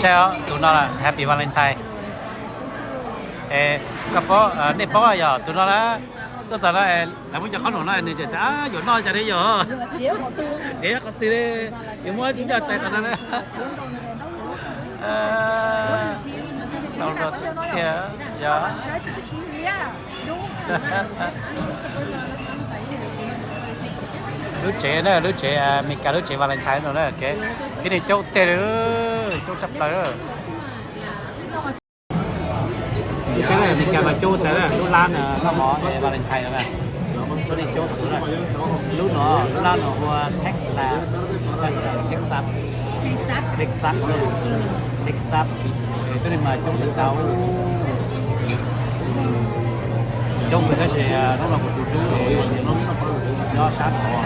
Saib os, tus no Happy Valentine. Koj paub, nej paub yog tus no na, tuaj txog no lawv muab cov qhob noom no nws tseem tias yuav noj cas li yog, dev qhov twg li, yuav muab tsis coj tais qhov no na. Tiag, yog. Lub tsev na, lub tsev Amelikas lub tsev Valentine no na, tib neeg coob tiag li, coob tshaj plaws. Lub sab Amelikas mas coob tas lub lab noj mov Valentine no na, tib neeg coob xwb na. Lub no, lub lab no hu ua Texas, Texas, Texas, Texas, tib neeg mas coob tas tau. Coob kawg tab sis hnub no kuv tus tub nyob sab tod.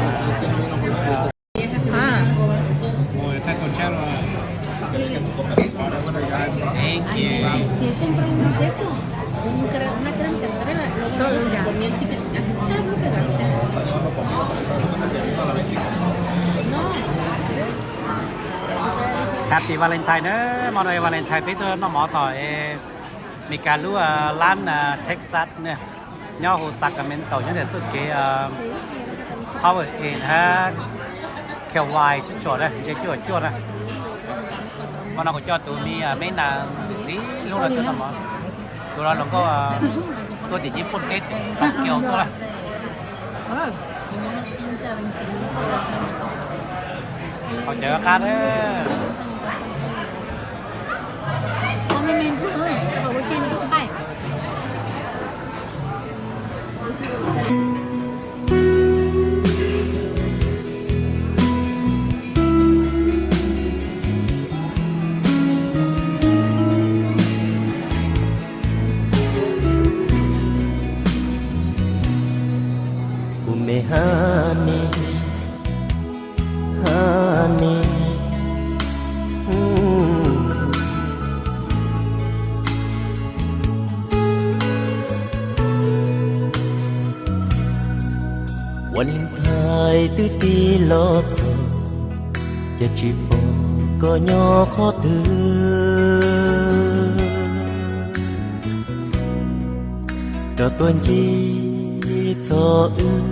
Happy Valentine na, hmo no Valentine peb tuaj noj mov tom Amelikas lub lab Texas na, nyob hauv Sacramento, nyob ntawm txoj kev Power Inn hab Kauai sib tshuam na, ntshe cuaj cuaj na. Hmo no kuv coj tus me me nas ntxim hlub no tuaj noj mov. Tus no hluas nkauj tuaj tim Nyij Pooj teb, Tokyo tuaj na. Haus cawv qab na. Kuv me honey, honey. Ua li nthaij twb tig los txog, ces tsis pom koj nyob qhov twg. Rov tuaj ncig txog wb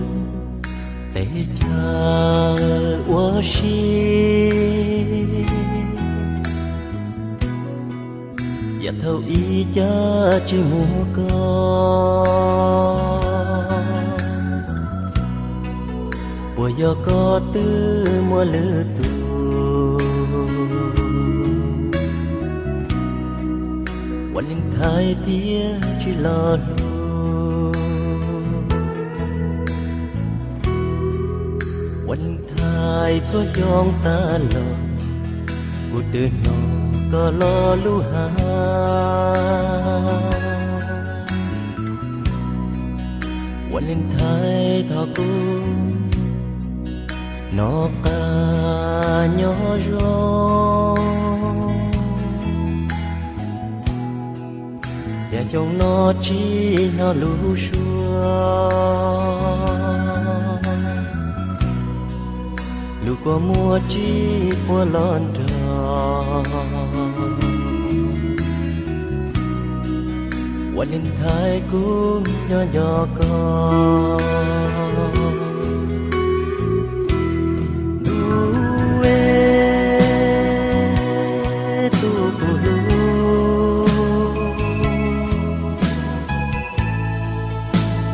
teb chaws ua si. Yam thaum ub cas tsis muaj koj, puas yog koj twb muaj lwm tus? Ua li nthaij thiaj tsis los lus. Ua li nthaij txhua xyoo tas los, kuv twb hnov koj lo lus hais. Ua li nthaij thov kuv noj qab nyob zoo. Cas xyoo no tsis hnov lus suab, lus kua muag tsis puav los nrog. Ua li nthaij kuv nyob nco koj. Ntuj, tus kuv hlub,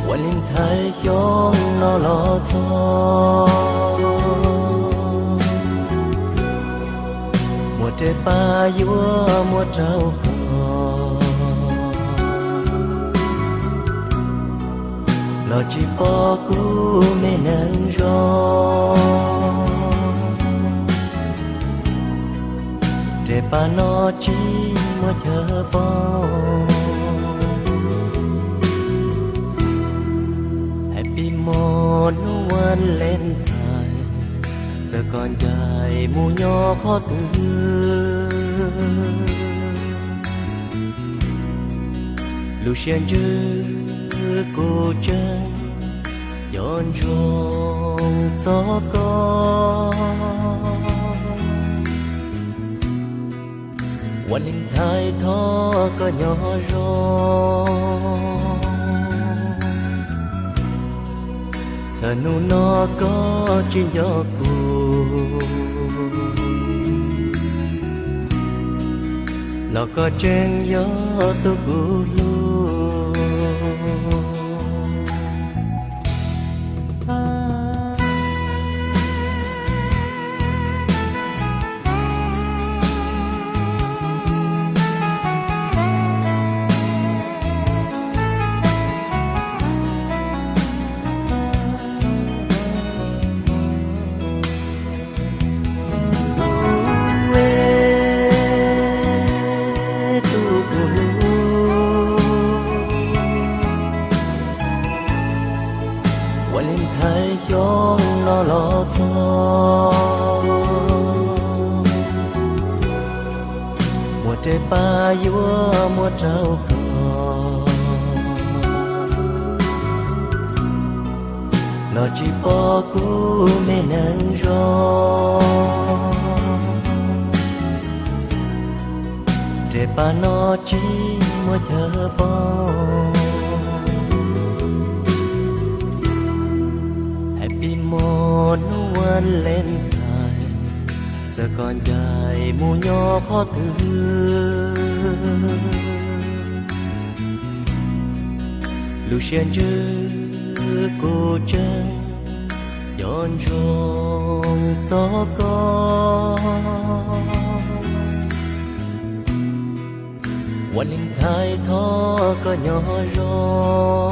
ua li nthaij xyoo no los txog, muaj res pab yuav muab rau koj, los tsis pom kuv me neeg zoo. Res pab no tsis muaj chaw poob. Happy Mo hnub Valentine, txawm koj ncaim mus nyob qhov twg, lub siab ntsws kuv tseem nco ntsoov txog koj. Ua li nthaij thov koj nyob zoo, txawm hnub no koj tsis nco kuv, los koj tseem yog tus kuv hlub. Tus kuv hlub, ua li nthaij xyoo no los txog, muaj rau pab yuav muab rau koj, los tsis pom kuv me neeg zoo. Rau pab no tsis muaj chaw poob, hais pib muaj hnub Valentine, txawm koj ncaim mus nyob qhov twg, lub siab ntsws kuv tseem nco ntsoov txog koj. Ua li nthaij thov koj nyob zoo,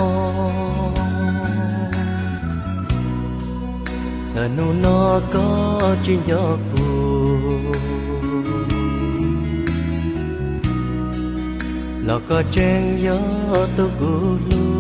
txawm hnub no koj tsis nco kuv, los koj tseem yog tus kuv hlub.